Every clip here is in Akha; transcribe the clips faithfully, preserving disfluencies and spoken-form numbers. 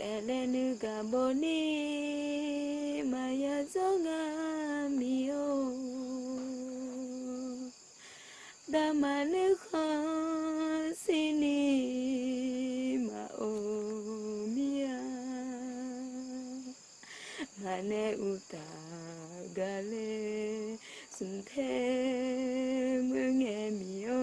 Aerlaer nuigaq bawni maqya dzawr nga miq-or, daqmaq nuikhanr shirni maqof mir-a. Maqnaeq uqtaf gaqler smq taer meur ngae miq-or,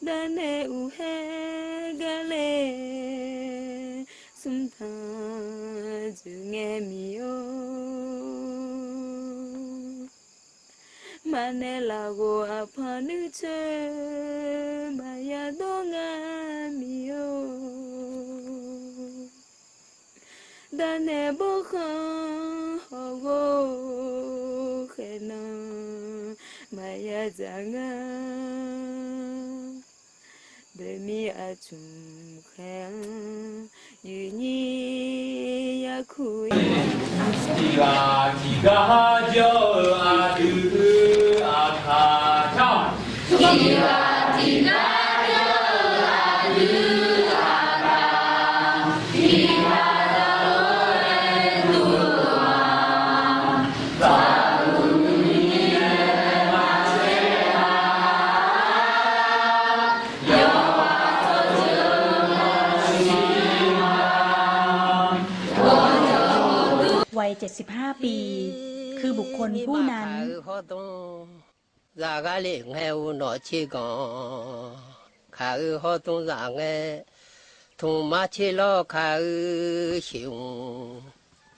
daqnaeq uqhaer gaqler smq tanq dzoeq ngae miq-or, maqnaeq lafghof aqpanq nuircoer maqya dawr nga miq-or, daqnaeq bawrkhanq hawghof khaeqnan maqya dzaq nga. Boeqmir aqcmq khaeq-anr yuifnyir yarkur-ir. Tiqghaq tiqgar jawr-eu aqdui aqkaq tar. Tiqghaq tiqgar jawr-eu aqdui aqkaq tiqghaq taqlof-aer dur-aq. วัย เจ็ดสิบห้า ปี คือบุคคลผู้นั้น Zaq ghaq lef ngae-eu nawq tser ganq, kaq-eu hawrdmr zaq ngae, tmqmar tser lawr kaq-eu sheuqmq,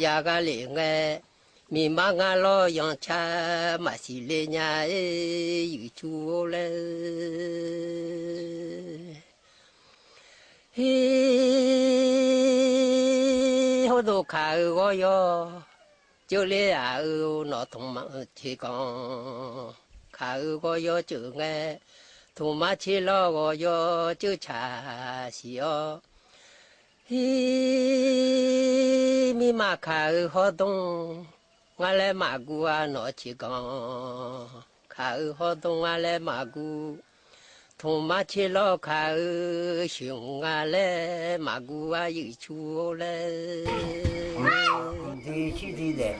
yaq ghaq lef ngae, miqmar ngar lawr yanqcar maqsiq le nya-ir yuiqcur-or laer. Hir, hawrdov kaq-eu ghawryawr, ceuvler-aq-eu nawq tmqmar tser ganq, kaq-eu ghawryawr ceuv ngae, tmqmar tser lawr ghawryawr ceuvcaq siq-awr, hir, mirma kaq-eu hawrdmr ngar laer maqguv-a nawq tser ganq, kaq-eu hawrdmr ngar laer maqguv, tmqmar tser lawr kaq-eu sheuqmq ngar laer maqguv-a yuiqcur-or laer. Mqdi cirdi daef,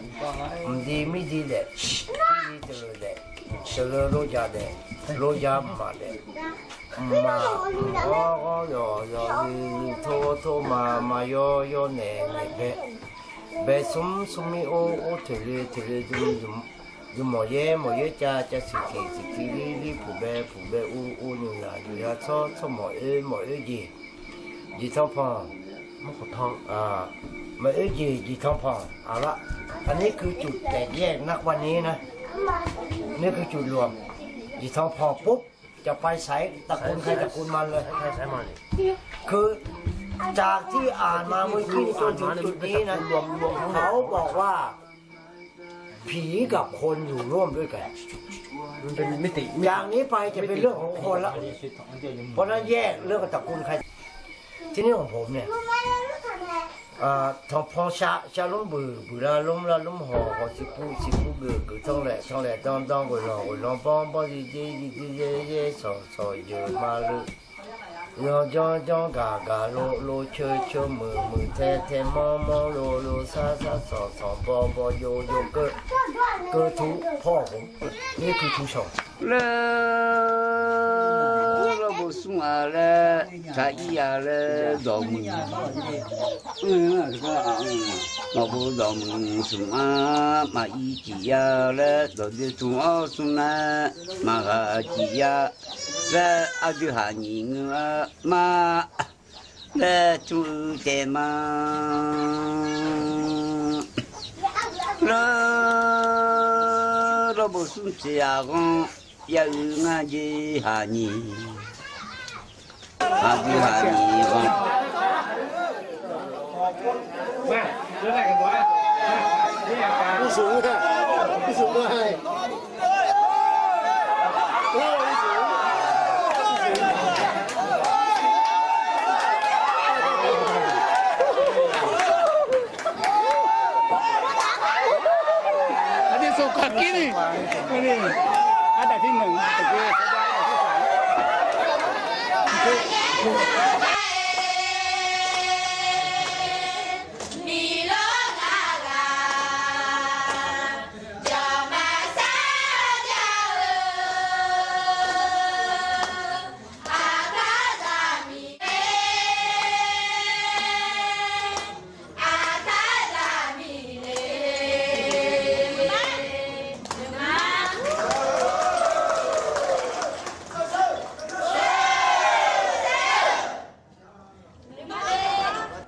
mqdi mirdi daef, cirdi teuqleuq daef, teuqleuq lojaq daef, lojaq mqmaq daef, mqmaq ghawr ghawr yawq yawq yuiq yuiq tor tor ma ma yawr yawr naeq naeq bae, bae smr smr mir or or toeqle toeqle zmq zmq, zmq mawq yaer mawq yaer cav cav siq tiq siq tiq lir lir puq bae puq bae ur ur nymq yaq nymq yaq tsawr tsawr mawq oer mawq oer jeq, jeqtanq panq, maqoer jeq jeqtanq panq aqlar. Aqner kuv cuf taef jaer nar khav ni nar, ner kuv cuf lof-aq, jeqtanq panq pov, จะไปไหน ตระกูลใครตระกูลมันเลย คือจากที่อ่านมาเมื่อกี้จนถึงจุดนี้นะ เขาบอกว่า ผีกับคนอยู่ร่วมด้วยกัน มันเป็นมิติ จากนี้ไปจะเป็นเรื่องของคนละ เพราะฉะนั้นแยกเรื่องตระกูลใคร ที่นี่ของผมเนี่ย tanqpanq sha sha lmr buiq buiq lar lmr lar lmr hawq hawq siqpuv siqpuv geuf geuf tanrlaeq tanrlaeq dan dan ghoeqlanq ghoeqlanq banr banr zir zir zir zir zaer zaer sanq sanq yeuq ma leu, yanq janr janr gaq gaq lo lo ceu ceu muiq muiq tae tae manr manr lo lo sar sar sanq sanq baw baw jov jov keuv, keuv tu pawr-awq, nir keuv tu sanq. Laer, lawrbo smr-a laer, taq-ir-a laer dawqmuiq, lawrbo dawqmuiq smq-a, maqir ciq ya laer dawqdoer tmq-awr smr nar, maqghaq ciq ya laer aqdui haq nyiq ngeur-a ma. Laer tmr-eu taef ma. Laer, lawrbo smr tseq-aq ghanr, ya uiq ngar jeq haq nyiq, aqdui haq nyiq ghanr. Aqdui sawq kaq kir ni, aqdui aqdaq tir naq, aqdui aqdaq tir saq.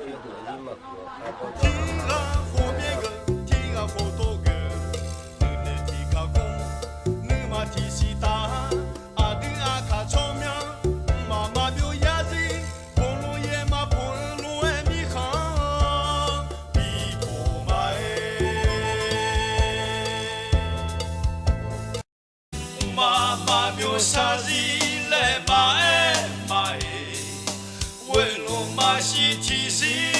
coer deuq-anr maqhuiq-awq. Tiq ghaq khof byaer geuf, tiq ghaq khof tov geuf, nuinoeq tiq kaq gor, nuima tiqsiq taf, aqdui aqkaq tsawrmyanr, mqmaq maqbyov yarzir, boqlov yaer maqpoq-eu lof-aer mirkhanq-anr bi poq ma-aer. Mqmaq maqbyov sharzir laer maqaer ma-eq. Ghoelof maqshir tiqzir,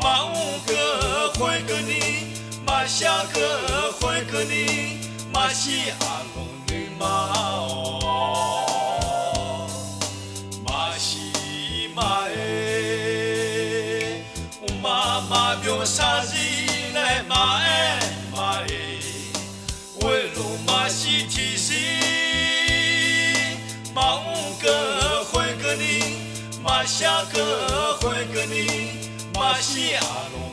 maqmr keuv khoerkeuvni, maqshar keuv khoerkeuvni, maqshir aqlmq nuima-awq. Maqshir ma-aer, mqmaq maqbyov sharzir laer maqaer ma-eq. Ghoelof maqshir tiqzir, maqmr keuv khoerkeuvni, maqshar keuv khoerkeuvni, maqshir aqlmq